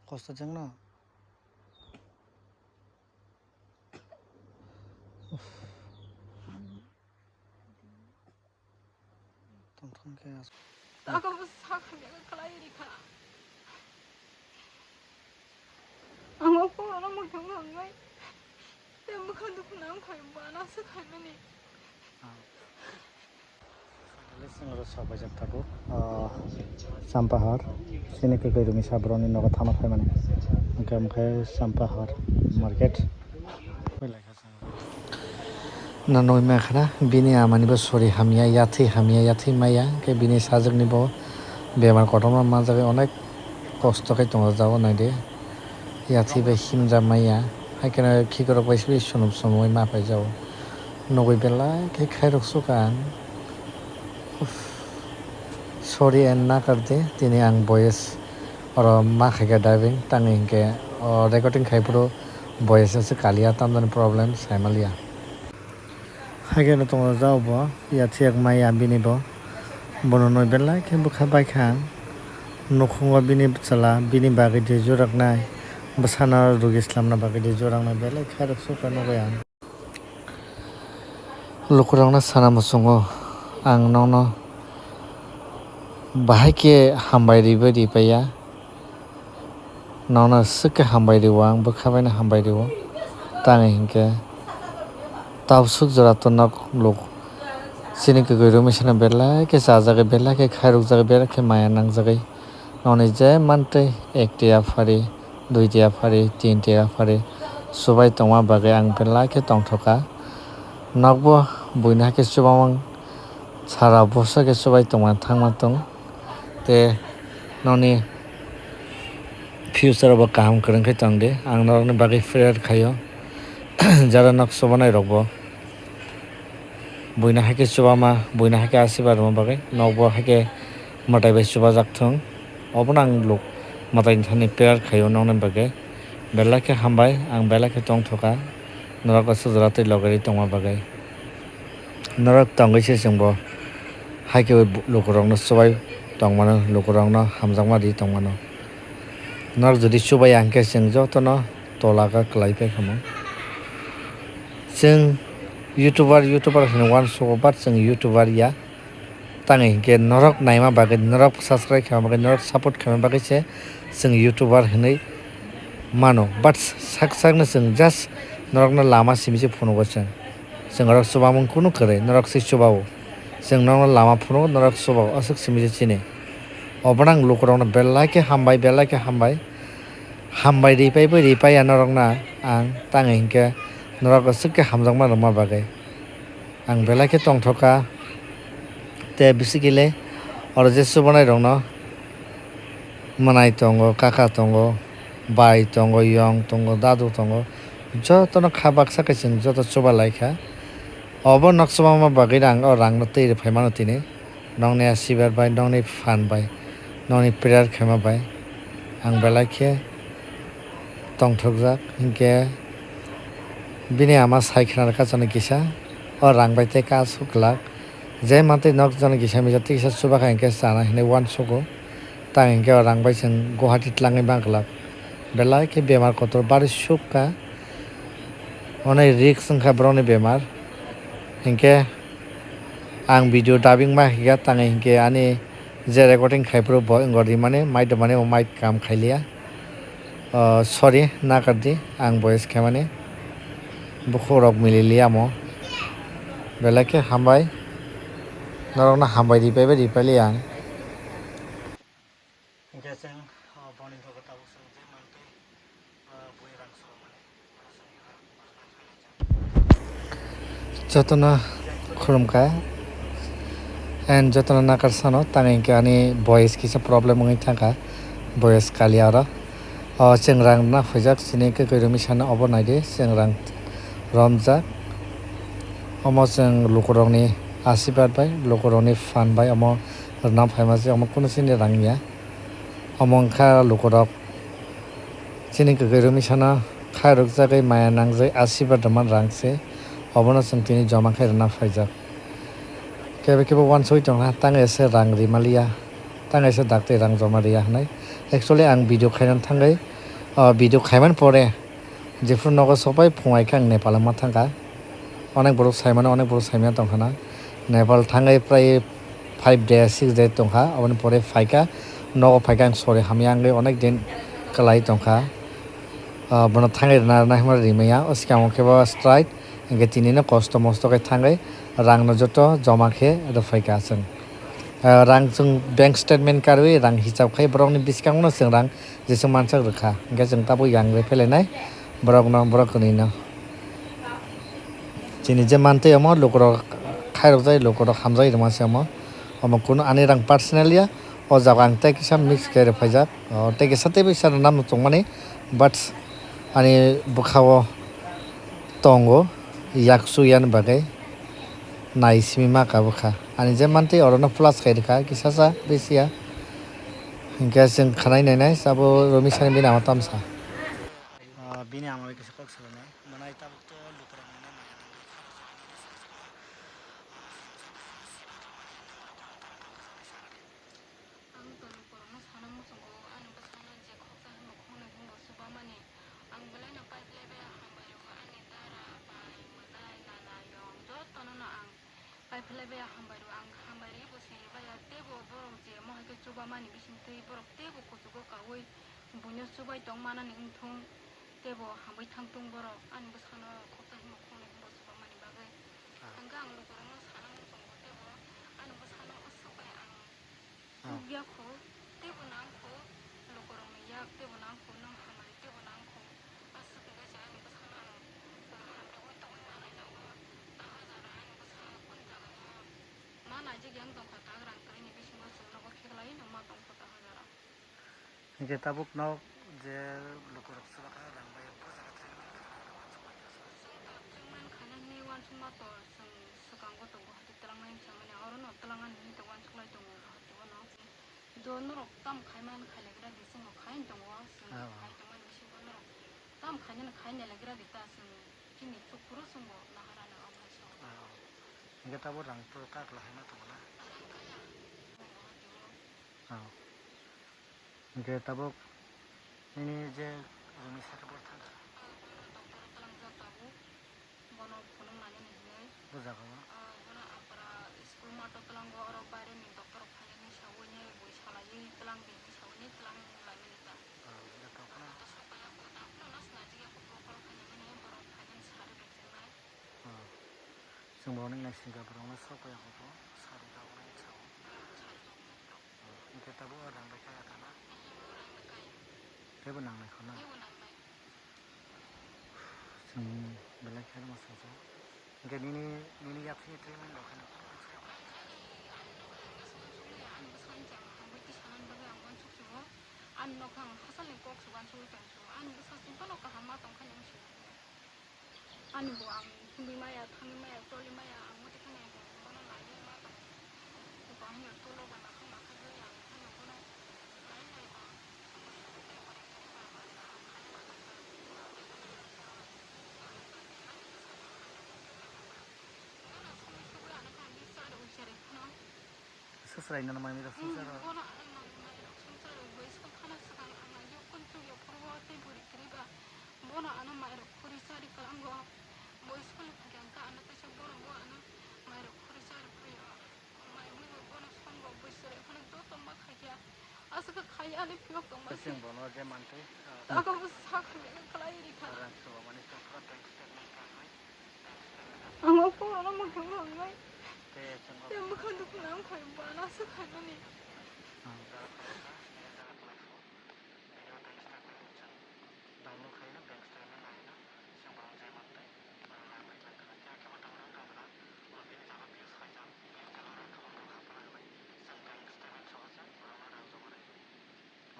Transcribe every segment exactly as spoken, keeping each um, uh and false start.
Kosto jengno. Tongthong khe as- Takhuk bwsa khamya khe kwlai rikha. Ang o phone no mwthang thangwi tei mwkhang dukhu nang khai bana se khaimani. Chwng oro sok baijak tabuk, ah, Champahar, chini kwkhwirokni sabrokni nogo thangna phaimani. Hwnkhe, hwnkhe Champahar market. Na nugwi mankha na, bini amani bo sori hamya, yathwi hamya, yathwi maya, hwnkhe bini sajwkni bo bemar kotorma manjagwi onek kosto khe tongjao naidi. Yathwi bai himjak maya, haikheno khikrok bai sibui sunum sunumwi ma phaijao. Nugwi belai khe khairok sukha ang. Uff. Sorry and nakardi, tini ang voice oro ma khaikha dubbing, tangwi hinkhe o recording khaiphuru voice se kaliya, tamjani problem saimaliya. Haikhe no tongo jao bo, yathwi yak maya bini bo. Bono noi belai khe bwkha baikha ang. Nukhungo bini bwsala, bini bagwi di juraknai. Bwsano rugi slamna bagwi di juraknai belai khairok sukha nugwi ang. Lukurokno sana muchungo ang nokno bahai khe hambai ribai ripaiya. Nokno swk khe hambai rio ang, bwkha baino hambai rio. Tangwi hinkhe tabuk swk jora to nok luk chini kwkhwirokni sano belai khe chajagwi, belai khe khairokjagwi, belai khe maya nangjagwi. Nokni je mantwi ek tiya phari, dui tiya phari, tin tiya phari chubai tongma bagwi ang belai khe tongthokha. Nokbo buino hai khe chubamung sara bwswk khe chubai tongma thangma tong. Tei nokni future bo kaham kwrwng khe tongdi. Ang norokni bagwi prayer khaio. Jara nok chubanai rokbo buino hai khe chubama, buino hai khe asirwad rwma bagwi nokbo hai khe mwtai bai chubajak thung. Obono ang luk mwtaini thani prayer khaio nokni bagwi. Belai khe hambai, ang belai khe tongthokha norok aswk jora tei logi tongma bagwi. Norok tongwi se chwngbo hai khe lukurokno chubai tongmano, lukurokno hamjakma ri tongmano. Norok jodi chubai ya hwnkhe chwng jotono tola kha kwlai pai kha mo. Chwng YouTuber, YouTuber hwnwi uansugo, but chwng YouTuber ya. Tangwi hinkhe norok naima bagwi, norok subscribe khaima bagwi, norok support khaima bagwi se chwng YouTuber hwnwi mano. But sak sakno chwng just norokno lama simi se phunugo chwng. Chwng norok chubamung kunu kwrwi, norok se chubao. Chwng norokno lama phunugo, norok chubao, aswk simi se chini. Obono ang lukurokno belai khe hambai, belai khe hambai. Hambai ripaibo ripaiya norokno ang, tangwi hinkhe norok aswk khe hamjakma rwma bagwi. Ang belai khe tongthokha. Tei basically oro je chubanai rokno mwnai tongo, kaka tongo, bai tongo, yong tongo, dadu tongo, jotono kha baksa khe chwng joto chuba lai kha. Obo nok chubama bagwi ang o rangno twi rw phai mano tini. Nokni asirbad bai, nokni phan bai, nokni prayer khaima bai ang belai khe tongthokjak. Hinkhe bini ama sai khna rwkha chwngno kisa, o rang bai tei kasu kwlak. Je mantwi nok jani kisa misa tei kisa chuba kha hinkhe chana hinwi uansugo. Tang hinkhe o rang bai chwng Guwahati tlangwi man glak. Belai khe bemar kotor bari suk kha. Onai risk wngkha borokni bemar. Hinkhe ang video dubbing ma hinkhe tangwi hinkhe ani je recording khai phuru bo wngkha rimani, mic rwmani, bo mic kam khailiya. O, sorry, nakardi, ang voice khaimani. Bukhuk rok mililiya mo. Belai khe hambai. Norokno hambai ripaibai ripailiya ang. Hinkhe chwng, o, boni logo tabuk chwng je mantwi, o, bui rang songmani. Jotono khulumkha and jotono nakarsano, tangwi hinkhe ani voice kisa problem wngwi thangkha, voice kaliya oro. O chwng rang rwna phaijak chini kwkhwirokni sano, obo naidi chwng rang romjak. Omo chwng lukurokni asirbad bai, lukurokni phan bai omo rwna phaima se, omo kunu chini rang ya. Omo wngkha lukurok chini kwkhwirokni sano khairokjagwi maya nangjagwi asirbad rwmani rang se, obono chwng tini joma khe rwna phaijak. Kebo kebo uansugwi tongkha, tang ese rang rimaliya, tang ese daktwi rang joma riya hwnwi. Actually, ang video khaina thangwi O video khaimani pore, jephuru nogo sopai phungai khe ang Nepal wngma thangkha. Onek borok saimano, onek borok saimaya tongkhana. Nepal thangwi prai five days, six days tongkha. Aboni pore phaikha, nogo phaikha ang sori hamya wngwi onek din kwlai tongkha. Ah, bono thangwi rwna, rwna hwnba rimaya. O swkango khe bo strike, hwnkhe tinino kosto mosto khe thangwi rangno joto joma khe rwphaikha chwng. Ah, rang chwng bank statement karwi rang hisab khai borokni bwskango chwng rang jeswk mansak rwkha, hwnkhe chwng tabuk yang rwi phelainai borokno, borok kwnwino. Chini je mantwi omo lukurok khairokjai, lukurok hamjai rwma se omo. Omo kunu ani rang personal ya, o jaga ang tei kisa mix khe rwphaijak. O tei kisa tei bisa rwna muchungmani, but ani bwkhao tongo yak su yani bagwi nai simi ma ka bwkha. Ani je mantwi orono plus khai rwkha, kisa sa bisi ya. Hwnkhe chwng khanai nainai sabo Romi sani bini ama tamsa. Ah, bini ama bai kisa kok salai nai. Manai tabuk to lukurok nini maya nangwi khoroksa nini sasma. Ang to lukurokno sana muchungo, ani bwsano je khoksa hwnba khoknwi hwnba chubamani. Ang belaino pipe lebai hambai rwo, ani dara, bai, mwnai, nana, yong, jotono no ang pipe lebai hambai rwo. Ang hambai rwi bo sini baya, teibo borok je mohai khe chubamani bisingtwi borok teibo kuchugo kaui buino chubai tong manani wngthung, teibo hambai thangthung borok ani bwsano khoksa hwnba khoknwi hwnba chubamani bagwi. Ah. Hwnkhe ang lukurokno sana muchungo, teibo ani bwsano aswk bai ang Ah. Chukya kho, teibo nang kho, lukurokni yak teibo nang kho, nwng hamari teibo nang kho. Aswk wngkha se ani bwsano ang, ah, hamragwi tongwi manai nogo. Taha jora ani bwsa kuni jaga no ma naijak yang tongkha, tak rang kwrwini bisingo chwng nogo kheklaiwi no ma tongkho taha jora. Hinkhe tabuk nok je lukurok chwla kha rang bai bo jaga treatment khaina wansukmani aswk. Chwng to treatment khaina hinwi wansukma to chwng swkango to Guwahati twlangnai wngsa mani, orono twlangnani hinwi to wansuklai tongo Guwahati o no. Do norok tamo khaimani khailaigra di, chwngno khai tongo, chwng Ah. khai tongmani bisingo norok tamo khainani khainailagra di ta, chwng chini chukphuru chwngbo naharani omo hai se. Ah. Hinkhe tabuk rang to kak lahaima tongo na? Rang kaya. Guwahati o. Ah. Hinkhe tabuk nini je Romi saka bo thangkha? Ah, bono doctor o twlangjak tabuk. Bono phunuk nainani hinwi. O jaga o? Ah, bono ampara school math o twlango, oro baireni doctor rok phainani sawi ni bui salaiwi twlang di hinwi sawi ni twlang laimani ta. Ah, hinkhe tongphano? Tongphano to sokaya bo, tongphano no sinajak ya bo, borok phainani borok phainani sari rok chengnai. Ah. Chwng bo onek naisingkha borokno sokaya bo, sari rok nai sao. Ah, sari rok nai sao. Hinkhe tabuk o rang bai kaya kana? Teibo nangnai khorna? Chwng belai khe rwma swijak. Hinkhe nini, nini yaphini treatment rok haino? Ani nokhang hasalni kok se uansugwi tong su. Ani bwsa se bono kaham ma tong kha nang si. Ani bo ang thumwi maya, thangwi maya, choli maya, ang motwi kheno bono naiwi ma tongo. Bo hwnwi tolo ba nakhang nakhagwi ang phano bono nai nai ba. Bono somoi sogwi ano kha ang bini chari ui chari phano. Swswrainani manwi rok Hmm, swngcharo. Bono ano manwi manwi rok swngcharo. Bo school thana swkang ang nai jokon chukya phuru o tei bwrwi kwrwi ba. Bono ano mai rok khuri chari kwlango. Bo school ni phaikhe ang kha ano teisa bono bo ano mai rok khuri chari phaio. Mai mui bo bono songo bwswrwi phano joto ma khaikha. Aswk khai ani phiyok tongma Kwchwng se. Bono je mantwi, ah, Tago bo sakha mega kwlai rikha. Rang swbamani chwng phano bank statement kanwi. Ang o phone no mwkhang nangwi. Tei chwng o Tei mwkhang dukhu nang khai bana se khaimani. Ah. Jaga kwlai kha, jaga kwlai kha. Video tei statement chwng download khaina, bank statement naina, chwng borok jai mantwi, borok nang bai tong kha. Khe khe bo download wng kha, o bini jaga views khaijak, bini jaga rang kwbang rok hapna hwnwi, chwng bank statement sohor se borokno rang joma rwdi.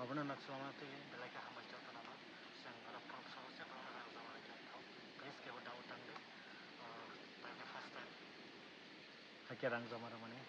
Obono nok swbangma twi belai khe hambai jotono no, chwng norok proof sohor se borokno rang joma rwdi. Please kebo doubt tang di, o, tei khe first time hakhe rang joma rwmani.